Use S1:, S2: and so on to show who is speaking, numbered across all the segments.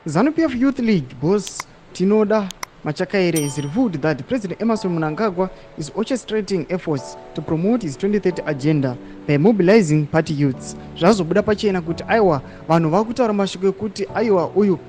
S1: ZANU-PF Youth League boss Tinoda Machakaire has revealed that President Emmerson Mnangagwa is orchestrating efforts to promote his 2030 agenda by mobilizing party youths. Zvazobuda pachena kuti aiwa, vanhu vakutaura mashoko ekuti aiwa, uyu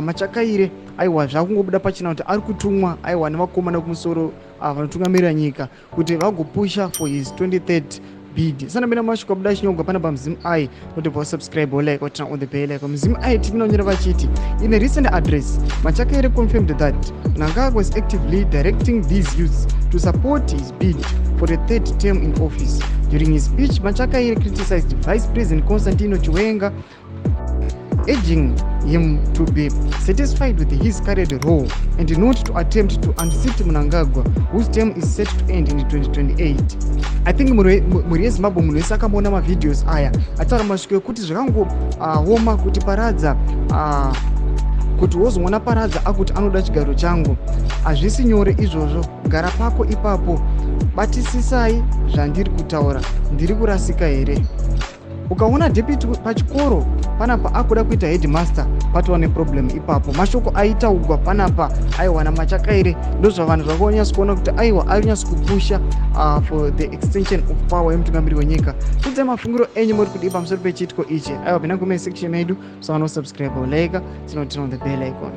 S1: Machakaire, aiwa, zvakungobuda pachena kuti ari kutumwa, aiwa, nevakomana kumusoro vanotungamirira nyika kuti vagopusha for his 2030 bid. Sanambena mashoko abuda achinyorwa pana paMuzimu i notobva subscribe, like, turn on the bell icon. Muzimu i timinonyora vachiti, "In a recent address, Machakaire confirmed that Mnangagwa was actively directing these youths to support his bid for a third term in office. During his speech, Machakaire criticized Vice President Constantino Chiwenga, urging him to be satisfied with his current role and not to attempt to unseat Mnangagwa, whose term is set to end in 2028." I think mhuri yeZimbabwe, munhu wese akamboona mavideos aya ataura masviko ekuti zvakangooma kuti Paradza, kuti wozoona Paradza akuti anoda chigaro changu, hazvisi nyore izvozvo. Gara pako ipapo, batisisai zvandiri kutaura. Ndiri kurasika here? Ukaona deputy pachikoro panapa akuda kuita headmaster, patova neproblem ipapo. Mashoko aitaugwa panapa, aiwa, naMachakaire, ndozvavanhu zvakanyatso kuona kuti aiwa, ari nyatso kupusha for the extension of power yemutungamiri wenyika. Tiudzai mafungiro enyu, muri kudii pamusoro pechiitiko ichi? Aiwa, pinda comment section medu, so subscribe, like, tino turn on the bell icon.